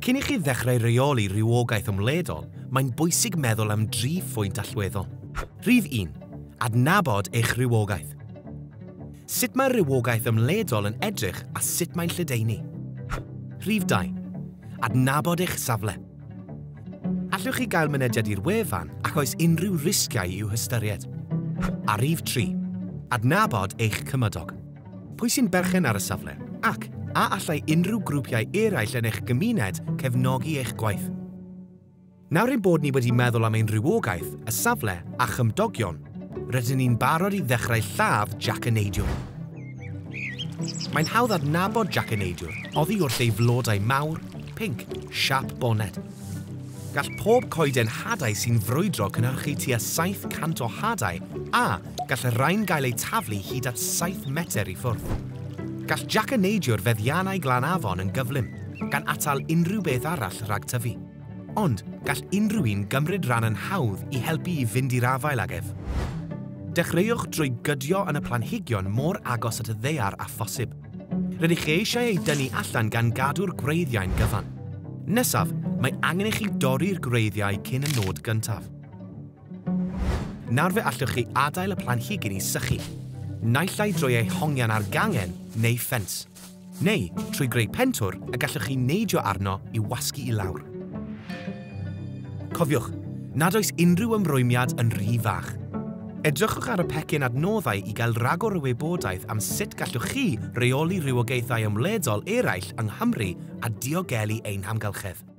Cyn i chi ddechrau rheoli rhywogaeth ymledol, mae'n bwysig meddwl am dri phwynt allweddol. Rhif 1. Adnabod eich rhywogaeth. Sut mae rhywogaeth ymledol yn edrych a sut mae'n lledaenu? Rhif 2. Adnabod eich safle. Allwch chi gael mynediad i'r wefan ac oes unrhyw risgiau i'w hystyried? A rhif 3. Adnabod eich cymydog. Pwy sy'n berchen ar y safle ac a allai unrhyw grwpiau eraill yn eich gymuned cefnogi eich gwaith? Nawr ein bod ni wedi meddwl am ein rhywogaeth, y safle a chymdogion, rydyn ni'n barod i ddechrau lladd Jac y Neidiwr. Mae'n hawdd adnabod Jac y Neidiwr oddi wrth ei flodau mawr, pinc, siâp boned. Gall pob coeden hadau sy'n frwydro cynhyrchu tua 700 o hadau a gall y rhain gael eu taflu hyd at 7 metr i ffwrdd. Gall Jac y Neidiwr feddiannau glan afon yn gyflym, gan atal unrhyw beth arall rhag tyfu. Ond gall unrhyw un gymryd rhan yn hawdd i helpu i fynd i'r afael ag ef. Dechreuwch drwy gydio yn y planhigion mor agos at y ddaear â phosib. Rydych chi eisiau ei dynnu allan gan gadw'r gwreiddiau'n gyfan. Nesaf, mae angen i chi dorri'r gwreiddiau cyn y nod gyntaf. Nawr fe allwch chi adael y planhigyn i sychu, naill ai drwy ei hongian ar gangen neu ffens, neu trwy greu pentwr y gallwch chi neidio arno i wasgu i lawr. Cofiwch, nad oes unrhyw ymrwymiad yn rhy fach. Edrychwch ar y pecyn adnoddau i gael rhagor o wybodaeth am sut gallwch chi reoli rhywogaethau ymledol eraill yng Nghymru a diogelu ein hamgylchedd.